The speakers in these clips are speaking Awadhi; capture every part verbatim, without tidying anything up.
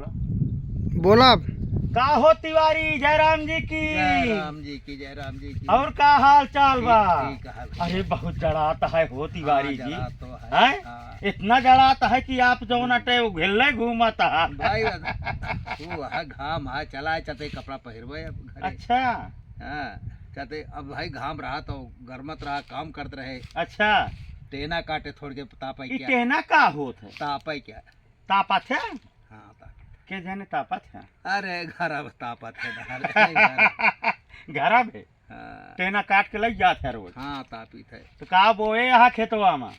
बोला। का हो तिवारी, जय राम जी की। जय राम जी की, जय राम जी की। और का हाल चाल ठीक, बा? ठीक है भैया। अरे बहुत जड़ात है हो तिवारी हाँ, जी। जड़ात तो है। हैं? हाँ। इतना जड़ात है कि आप जौन अटे उघेले घूमत है। भाई, वो है घाम है, चला है, चते कपड़ा पहिरबे अब घरे। अच्छा। हाँ, चते अब भाई घाम रहा तो गरमत रहा, काम करत रहे। अच्छा। टेना काटे थोड़ के तापै ई क्या? टेना का होत है? तापै क्या? तापत है? हाँ, तापत। के जाने तापत है? अरे, घर अब तापत है ना, अरे, घर। घर अब है? हाँ। टेना काट के लग जात है रोज। हाँ, तापित है। तो का बोए यहाँ खेतवा में?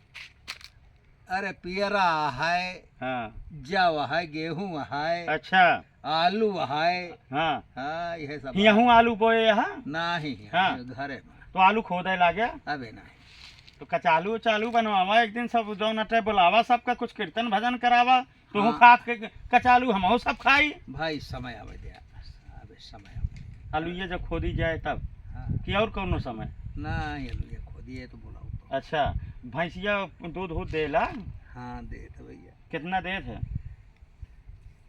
अरे, पियरा है, हाँ। जव है, गेहूं है, अच्छा। आलू है। हाँ। हाँ, यह सब हियाहू है। आलू बोए यहाँ? नहीं, हाँ। घरे में। तो आलू खोदे लागे? अबे नहीं। तो कचालू उचालू बनवावा एक दिन, सब जौन अटे बुलावा, सबका कुछ कीर्तन भजन करावा। तोहू हाँ। खा के कचालू, हमहू सब खाई। भाई, समय आवे दे, अबे समय आवे दे। आलू ये जब खोदी जाए तब हाँ। कि और कौनो समय? नहीं, आलू ये खोदी है तो बुलाओ तो। अच्छा, भैंसिया दूध हो देला? हाँ, देत है भैया। कितना देत है?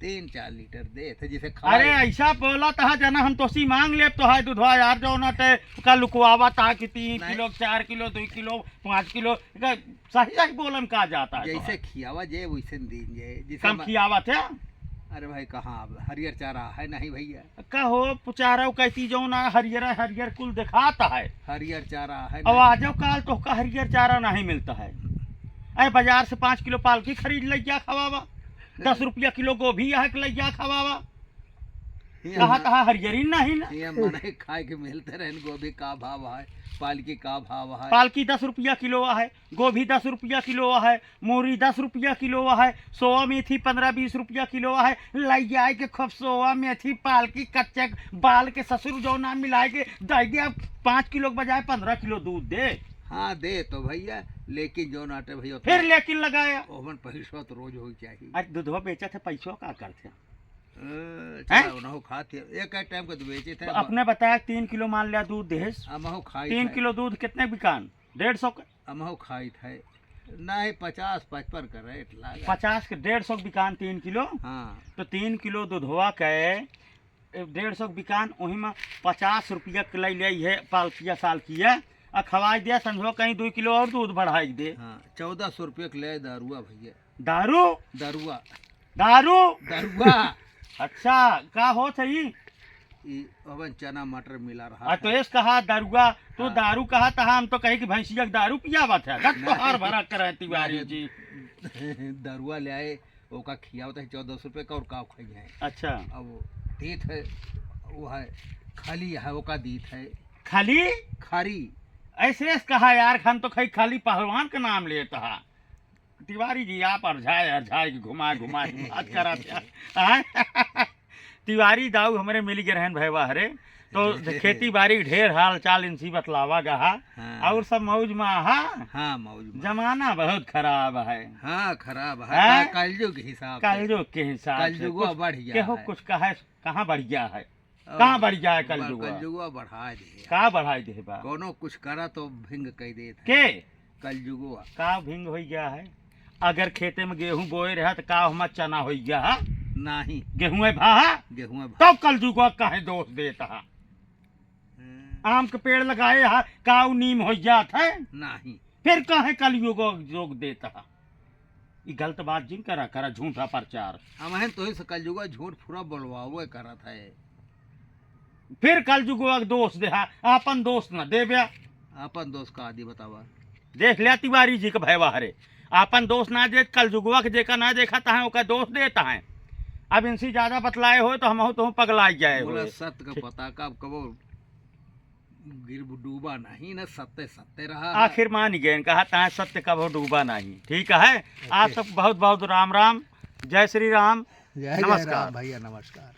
तीन चार लीटर देत है, जैसे अरे, खाए। ऐसा बोला तहा जना, हम तोसी मांग लेब, तो है दूधवा यार, जौन अटे का लुकवावा तहा कि तीन नहीं। किलो, चार किलो, दो किलो, पाँच किलो, का सही सही बोलन का जाता है जैसे तोहार? खियावा जे वैसे दिन जे, जैसे कम मा-, खियावा थे? अरे भाई, कहाँ अब हरियर चारा है नहीं भैया। का हो पुचारा, कहती जौन आ हरियर, हरियर कुल दिखाता है। हरियर चारा है अब नहीं। आजो काल तो का हरियर चारा नहीं मिलता है। अरे बाजार से पाँच किलो पालकी खरीद ले जा खवावा, दस रुपया किलो गोभी यहाँ के ले जा खवावा। ये कहा मन-, तहा हरियरी नहीं ना। ये मने खाए के मिलते रहन, गोभी का भाव है, पालकी का भाव है। पालकी दस रुपया किलो है, गोभी दस रुपया किलो है, मूरी दस रुपया किलो है, सोवा मेथी पन्द्रह बीस रुपया किलो है। लई जाए के खूब सोवा मेथी पालकी कच्चे बाल के ससुर जौन ना मिलाए के दे दे, अब पाँच किलो के बजाय पन्द्रह किलो दूध दे। हाँ, दे तो भैया, लेकिन जौन अटे भैया फिर उतना लेकिन लगाया। ओमन पैसवा तो रोज होई चाहिए। आज दूधवा बेचत है, पैसवा का करते हैं? अ, हैं? चला, उनहु खात है। एक, एक टाइम का तो बेचे थे। तो अपने बताया तीन किलो मान लिया दूध देस। हमहु खाई तीन थे। किलो दूध कितने बिकान? डेढ़ सौ के? हमहु खाई थे। नहीं, पचास, पचपन का रेट लागा। पचास के डेढ़ सौ के बिकान तीन किलो। हाँ। तो तीन किलो दूधवा के, ए, डेढ़ सौ के बिकान, वही में पचास रुपया के ले ले है पालकिया सालकिया, आ खवाई दे संझवा कहीं दो किलो और दूध बढ़ाई दे। हाँ, चौदह सौ रुपया के ले दारुआ भैया। दारू? दरुआ। दारू? दरुआ। अच्छा, का होत है ई? ई अवन चना मटर मिला रहा आ, तो है। एस कहा दरुआ, तो हाँ। दारू कहा था, हम तो कहे कि भैंसिया के दारू पियावत है। गट नहीं। तोहार भरा करे तिवारी नहीं। जी। दरुआ ले आए, ओका खियावत है चौदह सौ रुपये का, और का खाई है। अच्छा। अब देत है, वो है, खाली है, ओका दीत है। खाली? खारी। ऐसे एस कहा यार, हम तो खाई खाली पहलवान का नाम लेत है। तिवारी जी, आप अरझाए, अरझाए के घुमाए, घुमाए के बात करत हैं। आय? तिवारी दाऊ हमरे मिल गए रहन भैवा हरे, तो खेती बारी ढेर हाल चाल इनसी बतलावा गहा। हाँ। और सब मौज में आहा? हाँ, मौज में। जमाना बहुत खराब है। हाँ, खराब है। हैं? का-, कलयुग के हिसाब से। कलयुग के हिसाब से। कलयुगवा कुछ बढ़ गया केहू है। कुछ कहे, कहाँ बढ़ गया है? और कहाँ बढ़ गया है ब-, कलजुगवा? कलजुगवा बढ़ाए दे। का बढ़ाए दे बा? कौनो कुछ करा तो भिंग कह देत है। के? कलजुगवा। का भिंग होई गया है? अगर खेते में गेहूं बोए रहा तो का हमार चना होई गया है? नहीं। गेहूं है भा? गेहूं है भा। तो कलजुगवा काहे दोष देत है? हम्म। आम के पेड़ लगाए है, का उ नीम होई जात है? नहीं। फिर काहे कलयुगवा जोग देत है? ई गलत बात जिन करा, करा झूठा प्रचार। हमहन तोही से कलजुगवा झूठ पूरा बोलवावे करत है। फिर कलजुगवा के दोष देहा, आपन दोष न देब्या। आपन दोष का आदि बतावा। देख लिया तिवारी जी के भैवा हरे, आपन दोष ना दे, कलजुगवा के जेका ना देखा तहा ओका दोष देता है। अब इनसे ज्यादा बतलाए हो तो हमहू तोहू पगलाई जाए बोला हो। सत्य का पता का कबो गिर डूबा नहीं ना, सत्य सत्य रहा है। आखिर मान गए, कहा तहा सत्य कबो डूबा नहीं। ठीक है, आप सबको बहुत बहुत राम राम, जय श्री राम, जय जय नमस्कार। राम भैया, नमस्कार।